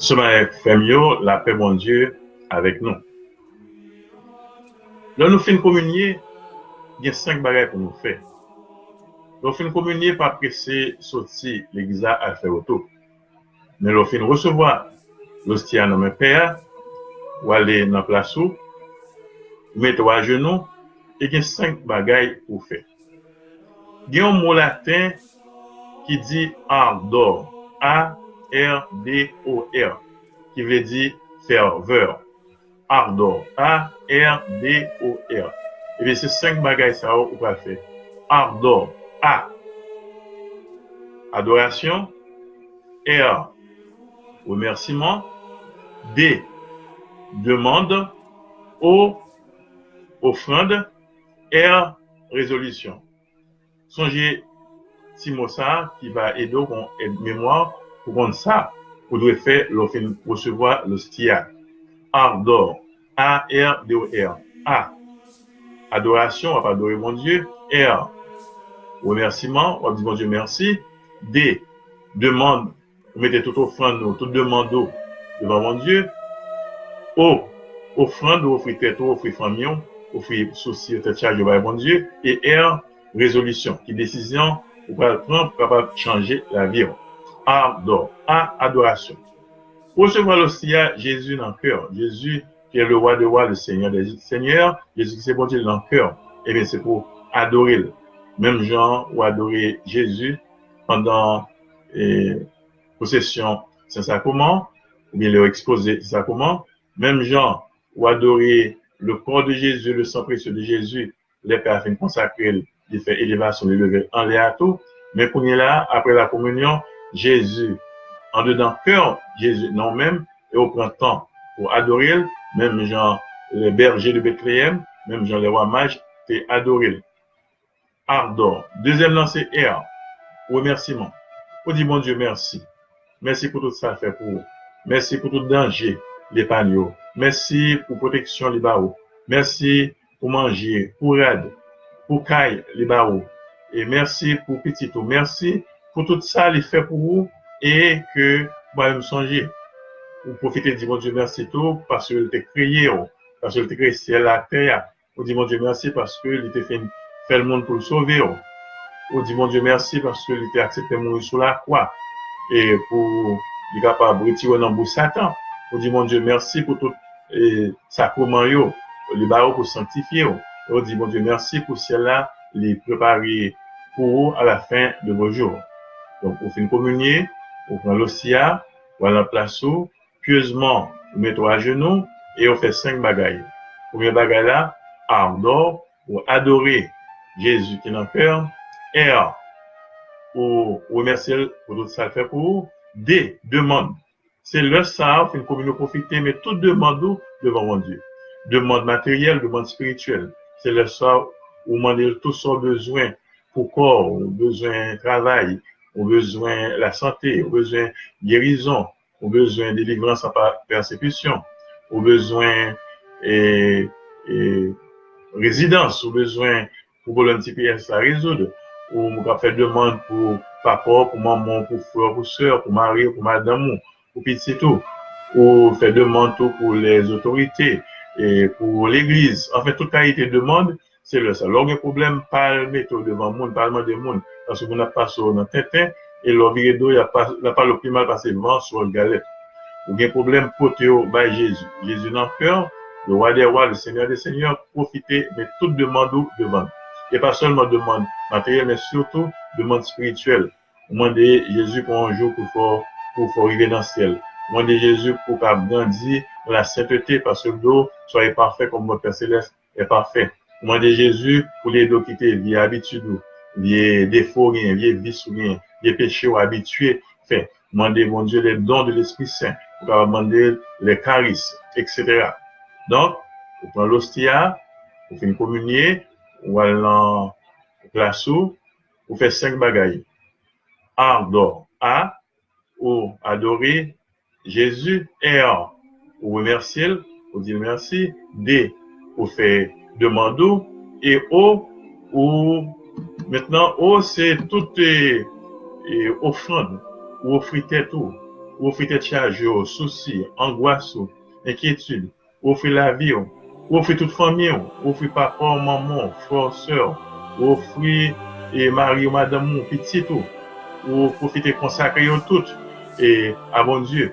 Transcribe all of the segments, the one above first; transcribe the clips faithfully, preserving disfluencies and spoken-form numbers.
Sè m avèk frè m yo, lapè Bondye avèk nou. Lè nou fin kominye, gen senk bagay pou nou fè. Lè w fin kominye, pa prese soti legliz la al fè woto. Men lè w fin resevwa losti a nan men pè a, w ale nan plas ou, ou mete w ajenou, e gen senk bagay pou w fè. Gen yon mo laten ki di ardor, A R D O R, ki vle di fèvè. Ardor, A R D O R. Ebyen, se senk bagay sa yo ou pral fè. Ardor, A. Adorasyon. R. Remèsiman. D. Demann. O. Ofrann. R. Rezolisyon. Sonje ti mo sa a ki va ede w kon èd memwa pou konn sa ou dwe fè lè w fin resevwa losti a. Ardor, A R D O R, A. Adorasyon, w ap adore Bondye. R. Remèsiman, w ap di Bondye mèsi. D. Demann, ou mete tout ofrann ou, tout demann ou devan Bondye. O. Ofrann, ou ofri tèt ou, ofri fanmi w, ofri sousi yo, tèt chaje w bay Bondye. E R. Rezolisyon, ki desizyon ou pral pran pou kapab chanje lavi w. Ardor, A. Adorasyon. Resevwa losti a, Jezi nan kè w. Jezi ki est le roi des rois, le Seigneur des seigneurs, Jezi ki se Bondye nan kè w. Ebyen, se pou adore l. Menm jan ou adore Jezi pandan eh, pwosesyon Sen Sakreman, oubyen lè w ekspoze Sen Sakreman, menm jan ou adore le corps de Jésus, le sang précieux de Jésus, lè pè a fin konsakre l, li fè elevasyon, li leve l anlè a tou. Men kounye la, apre la kominyon, Jezi, andedan kè w, Jezi nan w menm, e ou pran tan pou adore l, menm jan lè bèje de Betleyèm, menm jan lè wa maj te adore l. Ardor. Dezyèm nan se R. Remèsiman. Ou di Bondye mèsi. Mèsi pou tout sa l fè pou ou. Mèsi pou tout danje li epaye w. Mèsi pou pwoteksyon li ba ou. Mèsi pou manje, pou rad, pou kay li ba ou. E mèsi pou pitit ou. Mèsi pou tout sa li fè pou ou e ke ou pa menm sonje. Ou pwofite di Bondye mèsi tou paske li te kreye w, paske li te kreye syèl la, tè a. Ou di Bondye mèsi paske li te fin fè l moun pou l sove w. Ou di Bondye mèsi paske li te aksepte mouri sou lakwa e pou li kapab retire w nan bouch Satan. Ou di Bondye mèsi pou tout e, sakreman yo li ba ou pou sanktifye w. E ou di Bondye mèsi pou syèl la li prepare pou ou à la fin de vos jours. Donk, ou fin kominye, ou pran losti a, ou al nan plas ou, pyezman, ou mete w ajenou e ou fè senk bagay. Premye bagay la, ardor, ou adore Jezi ki nan kè w. R, ou remèsye l pou tout sa l fè pou ou. D, demann. Se lè sa a, ou fin kominye, pwofite met tout demann ou devan Bondye. Demann materyèl, demann espirityèl. Se lè sa a, ou mande l tout sa w bezwen pou kò w, ou bezwen travay, ou bezwen lasante, ou bezwen gerizon, ou bezwen delivrans anba pèsekisyon, ou bezwen e, e, rezidans, ou bezwen pou pwoblèm T P S la rezoud, ou k ap fè demann pou papa w, pou manman w, pou frè w, pou sè w, pou mari w, pou madanm ou, pou pitit ou, ou fè demann tou pou lèzotorite, e pou legliz, anfen, tout kalite demann, se lè sa. Lè w gen pwoblèm, pa al mete w devan moun, pa al mande moun, paske moun ap pase w nan tenten, e lè w vire do, y ap pa-, y ap pale w pi mal pase van sou wòl galèt. Ou gen pwoblèm, pote yo bay Jezi. Jezi nan kè w, le roi des rois, le seigneur des seigneurs, pwofite met tout demann ou devan l. E pa sèlman demann materyèl, men sitou demann espirityèl. Ou mande Jezi pou yon jou pou fè w, pou fè w rive nan syèl. Ou mande Jezi pou w ka grandi nan la sentete, paske l di w, soyez parfaits comme votre Père céleste est parfait. Ou mande Jezi pou l ede w kite vye abitid ou, vye defo w genyen, vye vis ou genyen, vye peche w abitye fè. Ou mande Bondye les dons de l'Esprit Saint, ou kapab mande les carismes, et cetera. Donk, ou pran losti a, ou fin kominye, ou al nan plas ou, ou fè senk bagay. Ardor, A, ou adore Jezi. R, ou remèsye l, ou di l mèsi. D, ou fè demann ou. E O, ou, mentnan, O, se tout e, e, ofrann ou ofri tèt ou, ou ofri tèt chaje w, sousi, angwas ou, enkyetid, ou ofri lavi w, ou ofri tout fanmi w, ou ofri papa w, manman w, frè w, sè w, ou ofri e, mari w, madanm ou, pitit ou, ou pwofite konsakre yo tout e, a Bondye.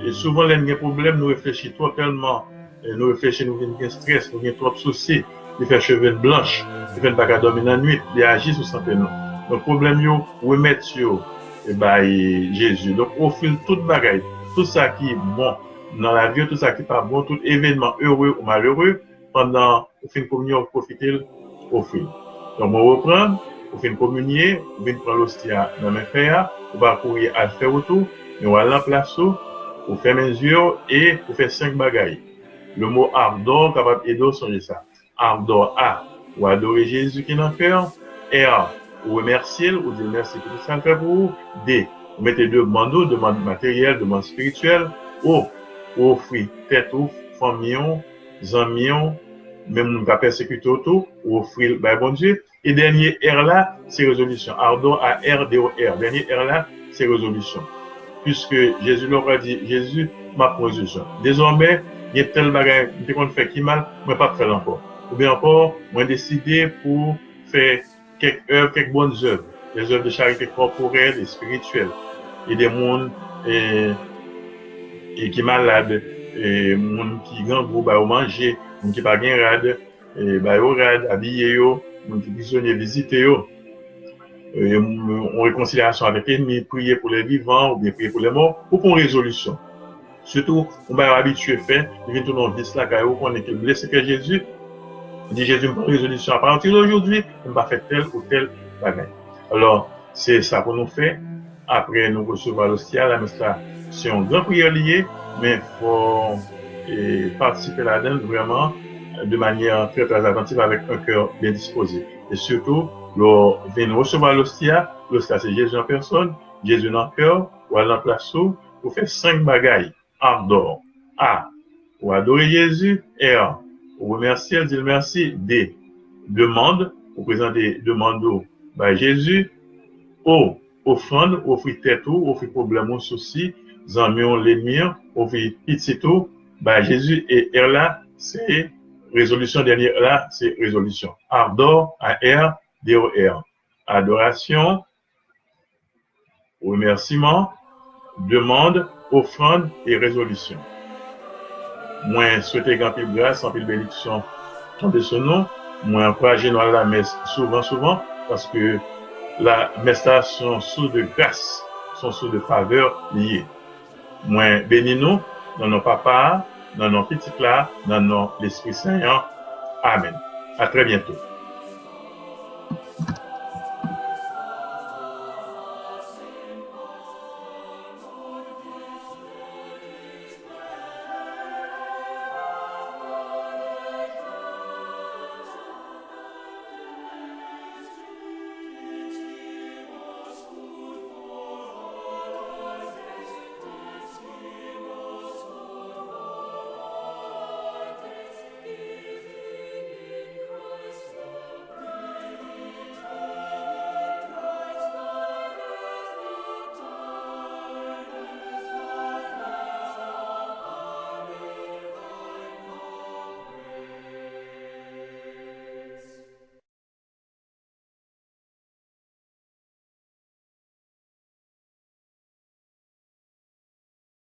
E souvan, lè n gen pwoblèm, nou reflechi twò tèlman, e, nou reflechi, nou vin gen strès, nou gen twòp sousi, li fè cheve n blanch, li fè n pa ka dòmi nan nwit, li aji sou sante nou. Donk, pwoblèm yo, remèt yo e, bay Jezi. Donk, ofri l tout bagay, tout sa ki bon nan lavi w, tout sa ki pa bon, tout evènman ere ou malere, pandan ou fin kominye, ou pwofite l, ofri l. Donk, mwen reprann, ou fin kominye, ou vin pran losti a nan men frè a, ou pa kouri al fè wout ou, men w al nan plas ou, ou fèmen zye w e ou fè senk bagay. Le mo ardor kapab ede w sonje sa. Ardor, A, ou adore Jezi ki nan kè w. R, ou remèsye l, ou di l mèsi pou tout sa l fè pou ou. D, ou mete demann ou, demann materyèl, demann espirityèl. O, ou ofri tèt ou, fanmi w, zanmi w, menm moun k ap pèsekite w tou, ou ofri l bay Bondye. E dènye R la, se rezolisyon. Ardor, A R D O R. Dènye R la, se rezolisyon. Piske Jezi, lè w pral di, Jezi, m ap pran rezolisyon. Dezòmè, gen tèl bagay m te konn fè ki mal, mwen p ap fè l ankò. Oubyen ankò, mwen deside pou fè kèk èv, kèk bòn zèv, des œuvres de charité corporelle et spirituelle. Ede moun e, e ki malad, e moun ki grangou, ba yo manje, moun ki pa gen rad, e ba yo rad, abiye yo, moun ki prizonye, vizite yo. E, yon rekonsilyasyon avèk ènmi, priye pou lè vivan oubyen priye pou lè mò, ou pran rezolisyon. Sitou, yon bagay w abitye fè, li vin tounen yon vis lakay ou, ou konnen ke l blese kè Jezi, ou di, Jezi, m pran rezolisyon, apati de jodi, pou m pa fè tèl ou tèl bagay. Alò, se sa pou nou fè. Apre nou resevwa losti a, lamès la, se yon gran priyè li ye, men fò e, patisipe ladan l vrèman de manyè trè, trè atantif, avèk yon kè byen dispoze. E sitou, lè w vin resevwa losti a, losti a se Jezi an pèsòn, Jezi nan kè w, ou al nan plas ou, ou fè senk bagay. Ardor. A, ou adore Jezi. R, ou remèsye l, di l mèsi. D, demann, ou prezante demann ou bay Jezi. O, ofrann, ou ofri tèt ou, ou ofri pwoblèm ou, sousi, zanmi w, lènmi an, ou ofri pitit ou bay Jezi. E R la, se rezolisyon, dènye R la, se rezolisyon. Ardor, A R D O R. Adorasyon, remèsiman, demann, ofrann e rezolisyon. Mwen swete gen anpil gras, anpil benediksyon tonbe sou nou. Mwen ankouraje nou al lamès souvan, souvan, paske lamès la se yon sous de gras, se yon sous de favè li ye. Mwen beni nou nan non Papa a, nan non Pitit la, nan non Lespri Sen an. Amèn. A trè byento.